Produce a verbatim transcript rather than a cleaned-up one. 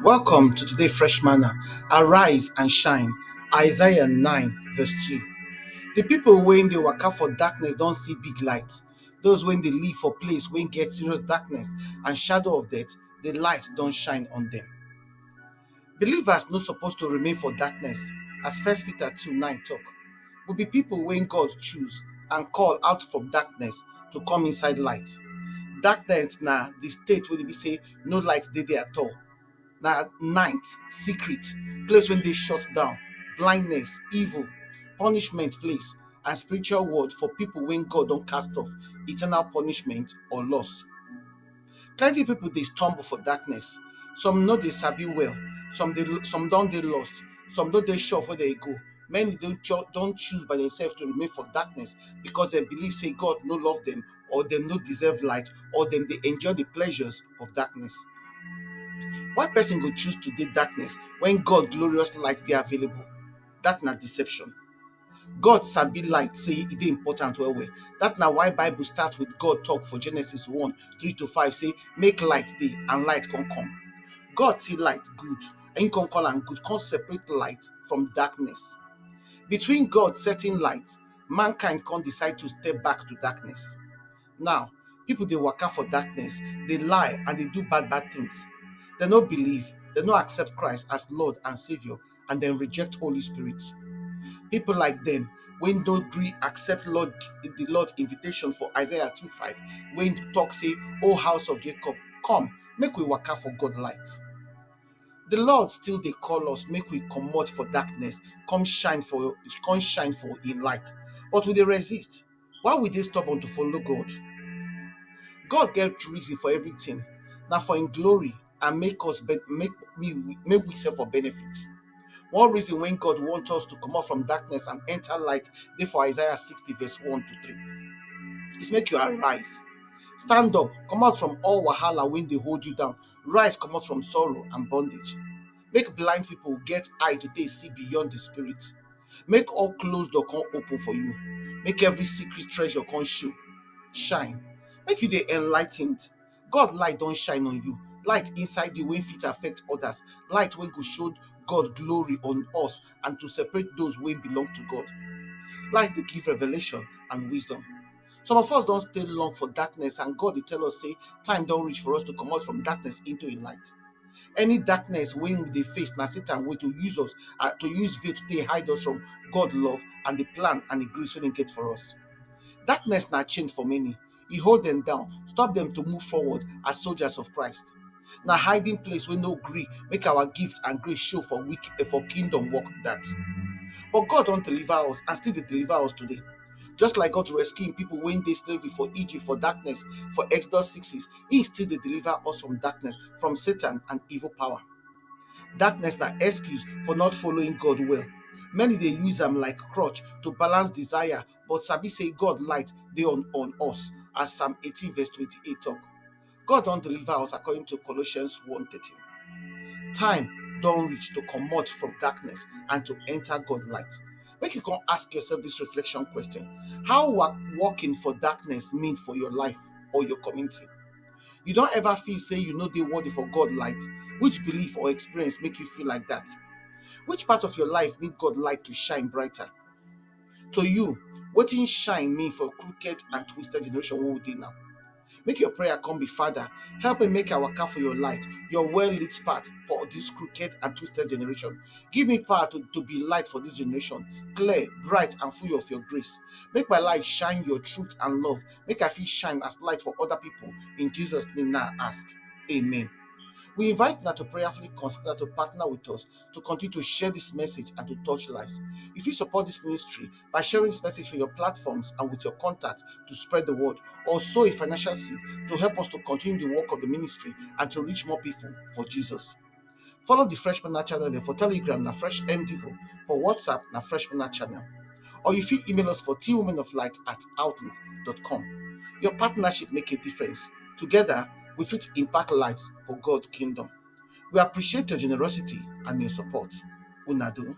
Welcome to today Fresh Manna. Arise and shine. Isaiah nine verse two. The people wey dey waka for darkness don see big light. Those wey dey live for place wey get serious darkness and shadow of death, the light don shine on them. Believers no suppose to remain for darkness, as First Peter two nine talk. We be people wey God choose and call out from darkness to come inside light. Darkness na the state wey dey be say no light dey there at all. Na night, secret, place wey dey shut down, blindness, evil, punishment place, and spiritual world for people wey God don cast off, eternal punishment or loss. Plenty people dey stumble for darkness. Some no dey sabi well, some dey some don dey lost, some no dey sure of where they go. Many don cho- don choose by themselves to remain for darkness because dem believe say God no love them, or dem no deserve light, or dem dey enjoy the pleasures of darkness. Why person go choose to dey darkness when God glorious light dey available? That na deception. God sabi light say e dey important well well. That na why Bible start with God talk for Genesis one three to five say, "Make light dey, and light come come." God see light good, and he come call am good, come separate light from darkness. Between God setting light, mankind come decide to step back to darkness. Now, people dey waka for darkness, dey lie, and dey do bad bad things. Dem no believe, dem no accept Christ as Lord and Savior, and dem reject Holy Spirit. People like them wey no gree accept Lord, the Lord invitation for Isaiah two five, wey talk say, "O house of Jacob, come, make we waka for God light." The Lord still dey call us make we comot for darkness, come shine for come shine for in light. But we dey resist. Why we dey stubborn to follow God? God get reason for everything. Na for him glory and make us be, make me make we serve for benefit. One reason when God want us to come out from darkness and enter light dey for Isaiah sixty verse one to three. It's make you arise. Stand up, come out from all wahala when they hold you down. Rise, come out from sorrow and bondage. Make blind people get eye to take see beyond the spirit. Make all closed door come open for you. Make every secret treasure come show. Shine. Make you dey enlightened. God light don shine on you. Light inside you wey fit affect others. Light wey go show God glory on us and to separate those wey belong to God. Light dey give revelation and wisdom. Some of us don stay long for darkness, and God dey tell us say time don reach for us to comot from darkness into him light. Any darkness wey we dey face na Satan way to use us, uh, to use veil to take hide us from God love and the plan and the grace wey he get for us. Darkness na chain for many. E hold them down, stop them to move forward as soldiers of Christ. Na hiding place wey no gree make our gift and grace show for weak eh, for kingdom work that. But God don deliver us and still dey deliver us today. Just like God rescuing people wey dey slavery for Egypt for darkness for Exodus six six, he still dey deliver us from darkness, from Satan and evil power. Darkness na excuse for not following God well. Many dey use am like crutch to balance desire, but sabi say God light dey on, on us, as Psalm eighteen verse twenty-eight talk. God don deliver us according to Colossians one thirteen. Time don reach to comot from darkness and to enter God light. Make you come ask yourself this reflection question. How wa- walking for darkness mean for your life or your community? You don ever feel say you no dey worthy for God light? Which belief or experience make you feel like that? Which part of your life need God light to shine brighter? To you, wetin shine mean for crooked and twisted generation wey we dey now? Make your prayer come be, "Father, help me make I waka for your light, your well lit path for this crooked and twisted generation. Give me power to, to be light for this generation, clear, bright, and full of your grace. Make my light shine your truth and love. Make I fit shine as light for other people." In Jesus' name now I ask. Amen. We invite una to prayerfully consider to partner with us to continue to share this message and to touch lives. You fit support this ministry by sharing this message for your platforms and with your contacts to spread the word, or sow a financial seed to help us to continue the work of the ministry and to reach more people for Jesus. Follow the Fresh Manna channel dem for Telegram na Fresh M Devo, for WhatsApp na Fresh Manna channel. Or you fit email us for T Women of Light at outlook dot com. Your partnership make a difference. Together, we fit impact lives for God's kingdom. We appreciate your generosity and your support. Una do.